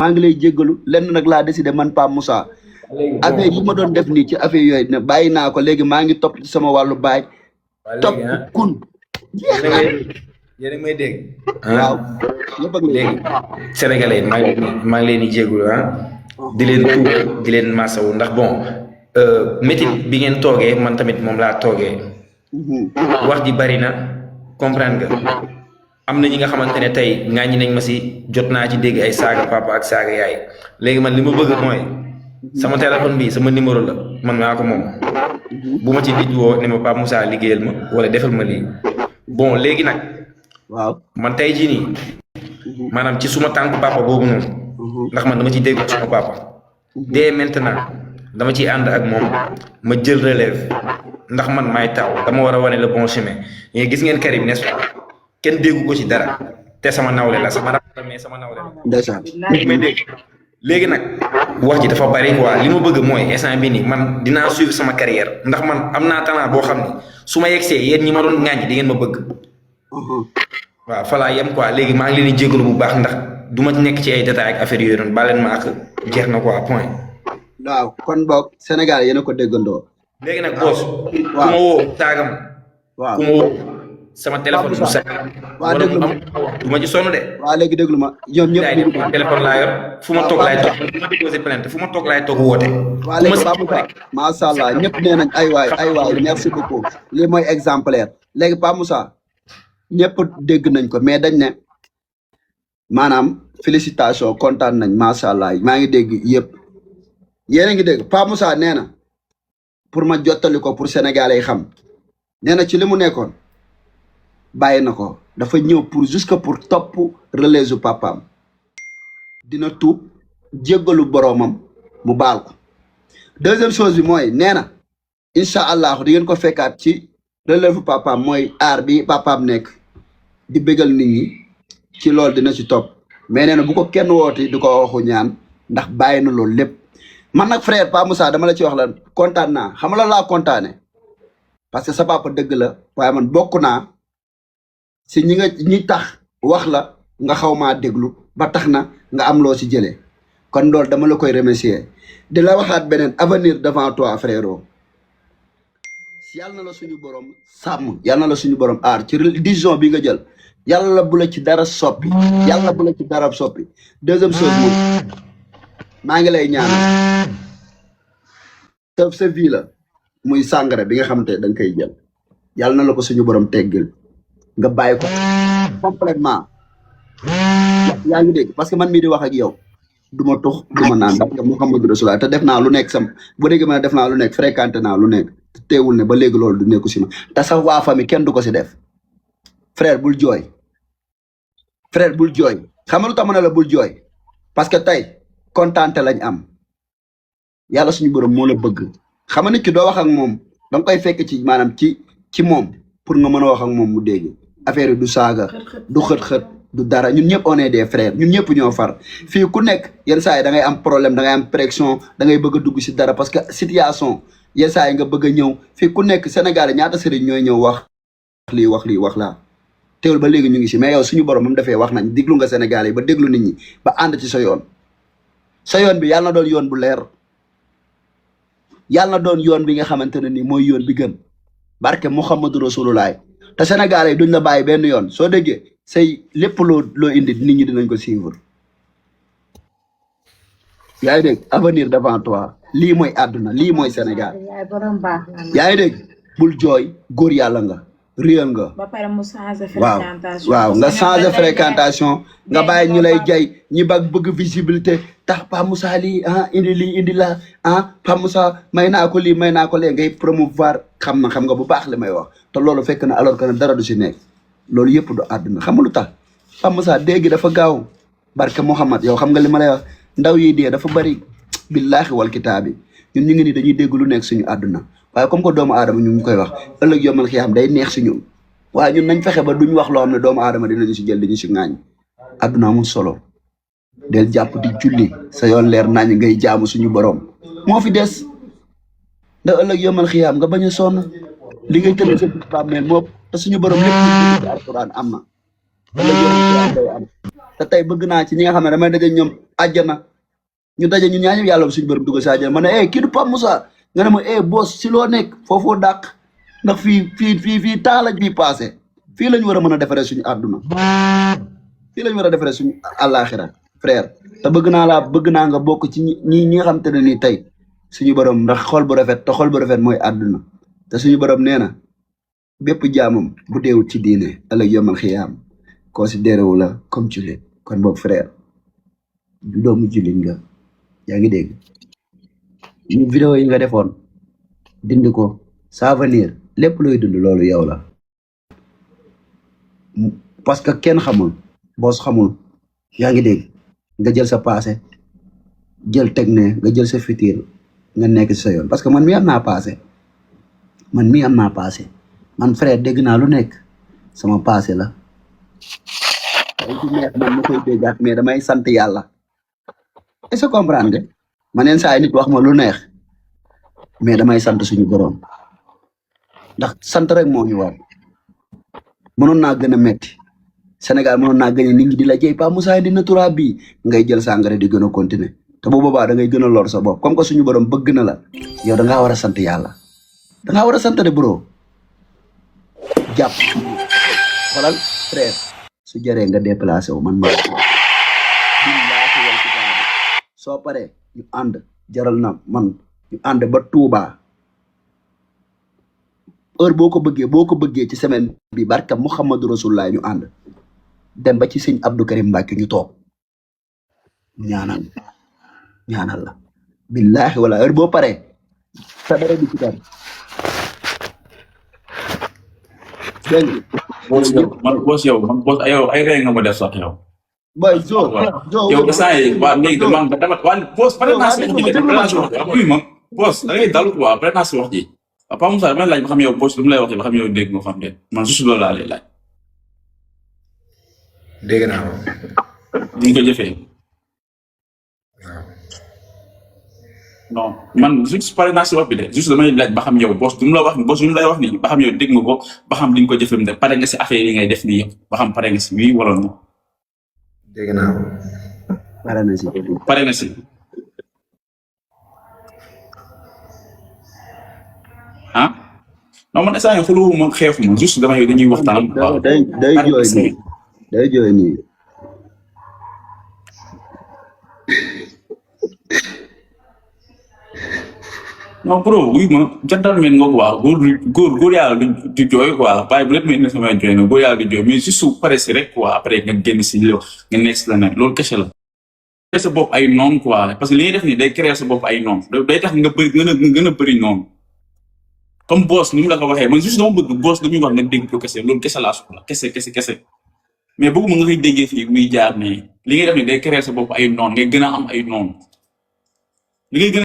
maa ngi lay jéggalu lenn nag laa décidé man Pape Moussa léegi affaire yi bon ma doon def nii ci affaire yooyu ne bàyyi naa ko léegi maa ngi topp ci sama wàllu baay waa topp léegi ah kun jeex yéen a na may yéen a may dégg waaw ah ñëpp ak léegi léegi sénégalais maa ngi leen di jégalu ah di leen tuub di leen masawu ndax bon métit bi ngeen toogee man tamit moom laa toogee wax ji bari na comprendre nga am na ñi nga xamante ne tey ŋàññi nañ ma si jot naa ci dégg ay saaga papa ak saaga yaay léegi man li ma bëgg mooy sama téléphone bi sama numéro la man maa ko moom bu ma ci nit woo ne ma Pape Moussa liggéeyal ma wala defal ma lii bon léegi nag waaw man tey jii nii maanaam ci suma tànk papa boobu noonu ndax man dama ciy dégg suma papa dès maintenant dama ciy ànd ak moom ma jël relève ndax man maay taw dama war a wane le bon chemin mais gis ngeen Karim n'est-ce pas kenn déggu ko ci dara te sama nawle la sama rakk mais sama nawle la ndeysaan may dégg léegi nag wax ji dafa bari quoi li ma bëgg mooy instant bi nii man dinaa suivre sama carrière ndax man am naa talent boo xam ne su ma yegsee yéen ñi ma doon ŋàññi di ngeen ma bëgg waaw fa laa yem quoi léegi maa ngi leen di jégalu bu baax ndax du ma nekk ci ay détails ak affaire yooyu noonu baleen ma ak jeex na quoi point. waaw kon boog Sénégal yéen a ko déggandoo léegi nag boos. ku waaw ma woo taagam. waaw ku ma woo sama téléphone bu sax. waaw déglu ma du ma ci sonn de. waaw léegi déglu ma ñoom ñëpp déglu ma téléphone laa yor fu ma toog laay toog du ma déposé plainte fu ma toog laay toog woote. waaw léegi Pape Moussa macha allah ñëpp nee nañ ay waay merci beaucoup lii mooy exemplaire léegi Pape Moussa ñëpp dégg nañ ko mais dañ ne maanaam félicitation kontaan nañ macha allah maa ngi dégg yëpp yéen a ngi dégg Pape Moussa nee na pour ma jottali ko pour sénégalais yi xam nee na ci li mu nekkoon bàyyi na ko dafa ñëw pour jusque pour topp relais u papaam dina tuub jéggalu boroomam mu baal ko deuxième chose bi mooy nee na incha allah di ngeen ko fekkaat ci relais u papaam mooy aar bi papaam nekk di bégal nit ñi ci loolu dina ci topp mais nee na bu ko kenn wooti di ko waxu ñaan ndax bàyyi na loolu lépp man nag frère Pape Moussa dama la ci wax la kontaan naa xam la laa kontaane parce que sa papa dëgg la waaye man bokk naa si ñi tax wax la nga xaw maa déglu ba tax na nga am loo si jëlee kon loolu dama la koy remercier di la waxaat beneen avenir devant toi frérot yàlla na la suñu borom sàmm yàlla na la suñu borom aar ci décision bi nga jël yàlla bu la ci dara soppi yàlla bu la ci dara soppi deuxième chose moom maa ngi lay ñaanal sa vie la muy sàngara bi nga xamante ne da nga koy jël yàlla na la ko suñu borom teggil nga bàyyi ko complètement yaa ngi dégg parce que man mii di wax ak yow du ma tux du ma naan parce que Muhammadu Rasulullah te def naa lu nekk sam bu dégg ma ne def naa lu nekk fréquenté naa lu nekk teewul ne ba léegi loolu du nekku si ma te sax waa famille kenn du ko si def frère bul jooy xam nga lu tax ma ne la bul jooy parce que tey kontaante lañ am yàlla suñu borom moo la bëgg xam nga nit ki doo wax ak moom da nga koy fekk ci maanaam ci moom pour nga mën a wax ak moom mu dégg affaire yi du saaga du xët-xët du dara ñun ñëpp on est des frères ñun ñëpp ñoo far fii ku nekk yenn saa yi da ngay am problème da ngay am pression da ngay bëgg a dugg si dara parce que situation yenn saa yi nga bëgg a ñëw fii ku nekk Sénégal ñaata sëriñ ñooy ñëw wax wax laa teewul ba léegi ñu ngi si mais yow suñu borom moom dafay wax nañ déglu nga Sénégal yi ba déglu nit ñi ba ànd ci sa yoon bi yàlla na doon yoon bu leer yàlla na doon yoon bi nga xamante ne ni mooy yoon bi gën barke Muhammadu Rasulullah te Sénégal yi duñ la bàyyi benn yoon soo déggee say lépp loo indi nit ñi dinañ ko suivre yaa ngi dégg avenir devant toi lii mooy àdduna lii mooy Sénégal yaa ngi dégg bul jooy góor yàlla nga réel nga waaw nga changé fréquentation nga bàyyi ñu lay jay ñi bëgg visibilité tax Pape Moussa lii indi la Pape Moussa may naa ko lii may naa ko lee ngay promouvoir xam nga bu baax li may wax te loolu fekk na alors que ne dara du si nekk loolu yëpp du àdduna xam nga lu tax Pape Moussa dégg dafa gaaw barke Mouhamad yow xam nga li ma lay wax ndaw yi dee dafa bari billaahi wal kitaabi ñun ñu ngi ni dañuy dégg lu nekk suñu àdduna waaye comme que doomu aadama ñu ngi koy wax ëllëg yomal xiyaam day neex si ñun waaye ñun nañ fexe ba duñ wax loo xam ne doomu aadama dinañu si jël dañu si ŋaañ àdduna amul solo del jàpp di julli sa yoon leer nañ ngay jaamu suñu borom moo fi des ndax ëllëg yomal xiyaam nga bañ a sonn li ngay tëdd sa bàmmeel moom te suñu borom lépp ci alquran am na ëllëg yow day am te tey bëgg naa ci ñi nga xam ne damay daje ñoom àjjana ñu daje ñun ñaa ñëpp yàlla suñu borom dugg si àjjana ma ne kii du Pape Moussa nga ne ma boss si loo nekk foofoo dàq ndax fii temps lañ fii passé fii lañ war a mën a defaree suñu àdduna fii lañ war a defaree suñu àllaaxira frère te bëgg naa nga bokk ci ñi nga xam te ne nii tey suñu borom ndax xol bu rafet te xol bu rafet mooy àdduna te suñu borom nee na bépp jaamam bu deewut ci diine ëllëg yomal xiyaam considéré wu la comme jullit kon boog frère du doomu jullit nga yaa ngi dégg ñu vidéo yi nga defoon dindi ko sa avenir lépp luy dund loolu yow la parce que kenn xamul boos xamul yaa ngi dégg nga jël sa passé jël teg ne nga jël sa futur nga nekk si sa yoon parce que man mii am naa passé man frère dégg naa lu nekk sama passé la ay du neex man ma koy déggaat mais damay sant yàlla est-ce que comprendre nga man yenn saa yi nit wax ma lu neex mais damay sant suñu borom ndax sant rek moo ñu war mënoon naa gën a metti Sénégal mënoon naa gën a nit ñi di la jëy Pa Moussa di natural bii ngay jël sangare di gën a continuer te bu boobaa da ngay gën a lor sa bopp comme que suñu borom bëgg na la yow da ngaa war a sant yàlla da ngaa war a sant de bro jàpp xoolal frère su jëree nga déplacé wu man maa soo paree ñu ànd jaral na man ñu ànd ba Touba heure boo ko bëggee ci semaine bi barka Muhammadu Rasulullah ñu ànd dem ba ci sëñ Abdou Karim Mbacke ñu toog ñaanal la billahi wala heure boo paree sa dara di ci tar dégg man boss yow ay rey nga ma def sax yow. boy zo yow instant yii waa léegi dama boss pare naa si wax ji de boss da ngay dalu quoi pare naa si wax ji Pa Moussa dama laaj ba xam yow boss lu mu lay wax ba xam yow dégg nga xam de man juste loolu laa lay laaj. dégg naa ko. di nga ko jëfee. non man juste pare naa si wax bi de juste damay laaj ba xam yow boss lu mu la wax boss lu mu lay wax nii ba xam yow dégg nga ko ba xam di nga ko jëfee de pare nga si affaire yi ngay def nii yëpp ba xam pare nga si oui wala non. dégg naa ko. pare na si. ah non man instant yii xulóowu ma xeexu ma juste damay dañuy waxtaan. waaw day jooy nii. non bro wuy ma gentleman nga quoi góor yàlla du jooy quoi bàyyi bu leen may ne sama jooy na góor yàlla du jooy mais juste pare si rek quoi après nga génn si yow nga nekk si la nekk loolu kese la. créer sa bopp ay noon quoi parce que li ñuy def nii day créer sa bopp ay noon day tax nga gën a bëri noonu comme boss ni mu la ko waxee man juste dama bëgg boss lu muy wax nga dégg ko kese loolu kese laa soxla kese mais bëgguma nga koy déggee fii muy jaar ne li ngay def nii day créer sa bopp ay noon ngay gën a am ay noon li ngay gën